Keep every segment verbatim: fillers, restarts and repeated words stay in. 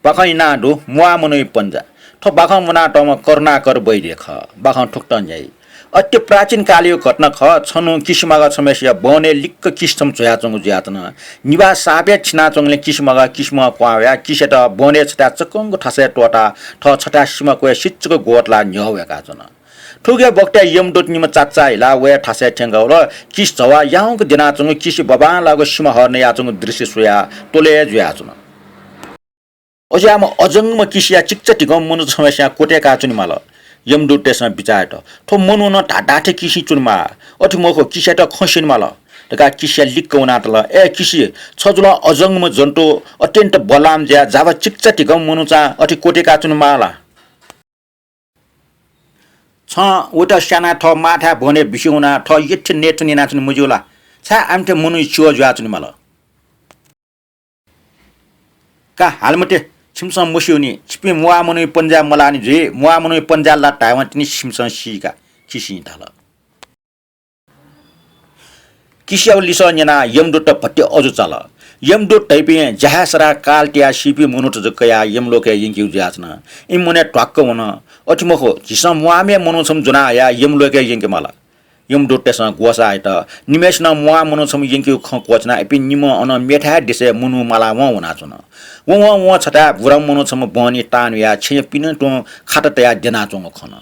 बाखं इनाः दु म्वाः मनूया पन्जा। थ्व बाखं मुनातःम्ह करुणाकर वैद्य खः। बाखं थुकथं न्ह्याइ। अति प्राचीन कालया घटना खः। छन्हु किसिमाग छम्हय्सिया बहनय् लिक्क किसि छम्ह झ्वयाच्वंगु जुयाच्वन। निभाः सापय् छिनाच्वंगुलिं किसिमाग किसिमं क्वहां वयाः किसियात बहनय् छथाय् चक्कंक थासय् त्वःताः थः छथाय् सिमा क्वय् सिच्चक ग्वतलाः न्ह्यः वय्काच्वन। थुकिया बखतय् यमदूत निम्ह चाचाः हिलाः वयाः थासय् थ्यंकाः वल। किसि झ्ववाः याउँक द्यनाच्वंगु किसि बबांलाःगु सिमा हः नयाच्वंगु दृश्य स्वयाः त्वलय् जुयाच्वन। अज्याःम्ह अजंगम्ह किसिया चिकिचा धिकं मनू छम्हय्सियां क्वतय्काः च्वनेमाल। यमदूततय्सं बिचाः यात, थ्व मनू नं धाधाथे किसिं च्वनेमाः, अथे मखु किसियात खँ स्यनेमाल धकाः किसिया लिक्क वनातल। ए किसि, छ जुलं अजंगम्ह जन्तु, अत्यन्त बलवान जुयाः जाबा चिकिचा धिकं मनूचां अथे क्वतय्काः च्वनेमाः ला? छं वयात स्यानाः थः माःथाय् बहनय् बिस्युं वनाः थः यःथें नयेत्वने यानाच्वने मज्यू ला? छाय् आमथे मनूया च्यः जुयाच्वनेमाल? का हाले मते, छिमिसं मस्यूनि, छिपिं म्वाः मनूया पन्जाय् मलाःनि जुइ, म्वाः मनूया पन्जाय् लात धायेवं तिनि छिमिसं सी का, किसिं धाल। किसियागु लिसः न्यनाः यमदूत भति अजू चाल। यमदूत धइपिं ज्याहाय् सराः काल तयाः सीपिं मनूत जक कयाः यमलोकय् यंकेगु जुयाच्वन। इमि मनय् ध्वाक्क वन। अथे मखु, झीसं म्वाःम्ह मनू छम्ह ज्वना हयाः यमलोकय् यंकेमाल। यमदूततय्सं ग्वसाः यात। निम्हय्सिनं म्वाः मनू छम्ह यंकेगु खँ क्वःछिनाः इपिं निम्हं अनं मेथाय् देशय् मनू मालावं वनाच्वन। वं वं वं छथाय् बुराम्ह मनू छम्ह बहनी तां वयाः छेँया पिने तुं खात तयाः द्यनाच्वंगु खन।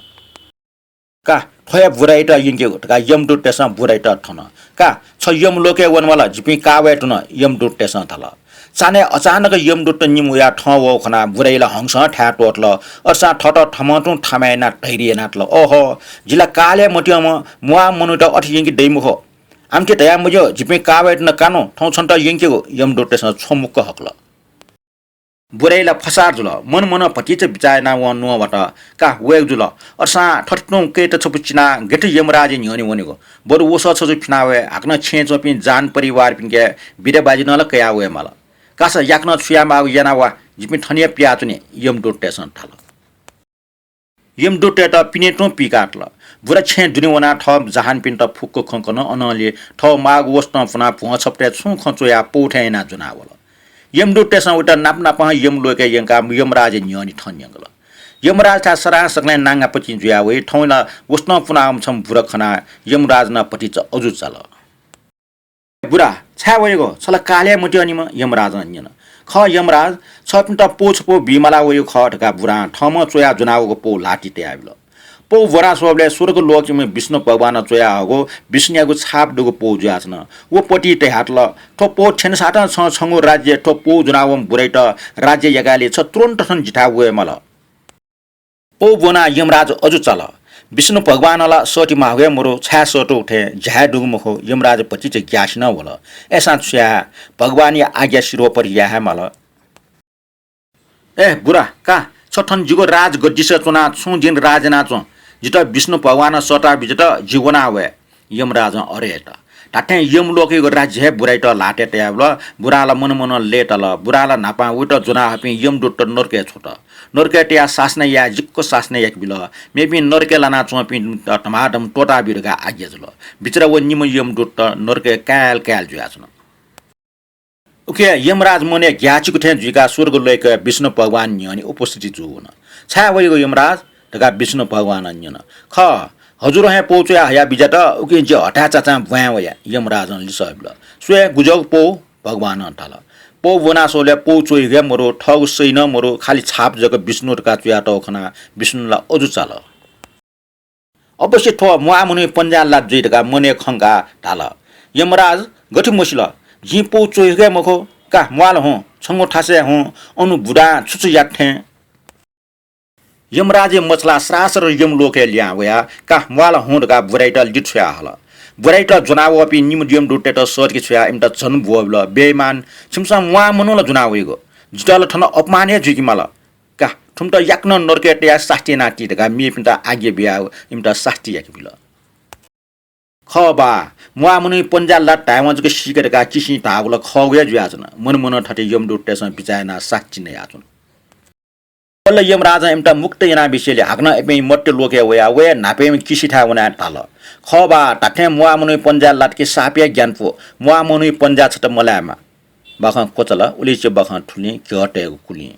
का, थ्व हे बुरायात यंकेगु धकाः यमदूततय्सं बुरायात थन। का, छ यमलोकय् वनेमाल, जिपिं का वये धुन, यमदूततय्सं धाल। चान्हय् अचानक यमदूत निम्ह वयाः थन वःगु खनाः बुराया ला हंसं थाय् त्वःतल। अथेसां थःत थम्हं तुं थामा यानाः धैर्य यानातल। ओहो, जि ला कालय् मत्यंम्ह म्वाः मनूत अथे यंके दइ मखु। आमथे धयाः मज्यू, जिपिं का वये धुन, का नु, थौं छन्त यंकेगु। यमदूततय्सं छ्वमुक्क हकल। बुराया ला फसार जुल। मनं मनं भतिचा बिचाः यानाः वं न्ववात। का, वयेगु जुल। अथेसां थथे तुं कय्ता छपु चिनाः गथे यमराजया न्ह्यःने वनेगु? बरु वसः छजु फिना वये, हाकनं छेँय् च्वंपिं जान परिवारपिन्के बिदा बाजी नं ला कयाः वयेमाल। कासा याकनं छु यायेमाःगु यानाः वा, जिपिं थन हे पियाच्वने, यमदूततय्सं धाल। यमदूततय्त पिने तुं पिकातल। बुरा छेँय् दुने वनाः थः जहानपिन्त फुक्क खँ कन। अनंलि थः माःगु वसतं पुनाः भ्वं छपतय् छुं खँ च्वयाः पौ थें यानाः ज्वनाः वल। यमदूततय्सं वयात नाप नापं यमलोकय् यंकाः यमराजया न्ह्यःने थन यंकल। यमराजथाय् सदां सकलें नांगापतिं जुयाः वइ। थौं ला वसतं पुनाः छम्ह बुरा खनाः यमराज नं भतिचा अजू चाल। बुरा, छाय् वयेगु? छ ला कालय् मत्यंनिम्ह, यमराजं न्यन। खः यमराज, छपिन्त पौ छपु बीमाला वयेगु खः धकाः बुरां थःम्हं च्वयाः ज्वनावःगु पौ ल्हातिइ तयाबिल। पौ ब्वना स्वःबलय् स्वर्ग लोकयाम्ह विष्णु भगवानं च्वयाहःगु विष्णुयागु छाप दुगु पौ जुयाच्वन। व पतिइ तयातल। थ्व पौ थ्यनेसातं छं छंगु राज्यय् थ्व पौ ज्वनावंम्ह बुरायात राज्य याकायेले छ तुरुन्त थन जिथाय् वयेमाल। पौ ब्वनाः यमराज अजू चाल। विष्णु भगवानं ला सःतेमाःगु हे मरु, छाय् सःतूगु थें ज्या हे दुगु मखु, यमराज भतिचा ग्यासे नं वल। अय्सां छु याये, भगवानया आज्ञा शिरोपरि याये हे माल। ए बुरा, का, छ थन जिगु राजगद्दीसय् च्वनाः छुं दिं राज यानाच्वँ। जितः विष्णु भगवानं सःता बिज्यात, जि वना वये। यमराजं अरे यात। धात्थें यमलोकयागु राज्य हे बुरायात ल्हातय् तयाबिल। बुरां ला मनं मनं लय्ताल। बुरां ला न्हापां वयात ज्वनाहःपिं यमदूतत नरकय् छ्वत। नरकय् तयाः शासन याये जिक्क शासन याकेबिल। मेपिं नरकय् लानाच्वंपिन्त धमाधम त्वःताब्यु धकाः आज्ञा जुल। बिचरा व निम्ह यमदूतत नरकय् काय्‌ल काय्‌ल जुयाच्वन। उकिं यमराज मनय् ग्याःचिकु थें जुइकाः स्वर्ग लोकय् विष्णु भगवान न्ह्यःने उपस्थिति जूवन। छाय् वयेगु यमराज धकाः विष्णु भगवानं न्यन। खः, हजुरं हे पौ च्वया हया बिज्यात, उकिं जि हथाय् चाचां ब्वाँय् वया, यमराजं लिसः बिल। स्वये, गुज्याःगु पौ? भगवानं धाल। पौ ब्वना स्वःबलय् पौ च्वयेगु हे मरु, थःगु सही नं मरु, खालि छाप जक विष्णु धकाः च्वयातःगु खनाः विष्णु ला अजू चाल। अवश्य थ्व म्वाः मनूया पन्जाय् लात जुइ धकाः मनय् खंकाः धाल। यमराज, गथे मसिल? जिं पौ च्वयेगु हे मखु। का म्वाःल हुँ, छंगु थासय् हुँ, अन बुरां छु छु यात थें। यमराजया मछालाः सरासर यमलोकय् लिहां वयाः का म्वाःल हुँ धकाः बुरायात लित छ्वयाहल। बुरायात ज्वनावःपिं निम्ह यमदूततय्त सःतके छ्वयाः इमित झन ब्वःबिल, बेइमान, छिमिसं म्वाः मनू ला ज्वना वइगु? जितः ला थन अपमान हे जुइके माल। का, थुमित याकनं नरकय् तयाः सास्ती यानाति धकाः मेपिन्त आज्ञा बियाः इमित सास्ती याकेबिल। खः बा, म्वाः मनूया पन्जाय् लात धायेवं जक सीके धकाः किसिं धाःगु ला खःगु हे जुयाच्वन। मनं मनं थथे यमदूततय्सं बिचाः यानाः सास्ती नयाच्वन। बल्ल यमराजं इमित मुक्त यानाबिसेंलि हाकनं इपिं मर्त्य लोकय् वयाः वये न्हापायाम्ह किसिथाय् वनाः धाल, खः बा, धात्थें म्वाः मनूया पन्जाय् लात कि सापया ज्ञान पु, म्वाः मनूया पन्जाय् छता मलायेमा। बाखं क्वचाल, उलिचे बाखं थुलिं, घ्यः तयेगु कुलिं।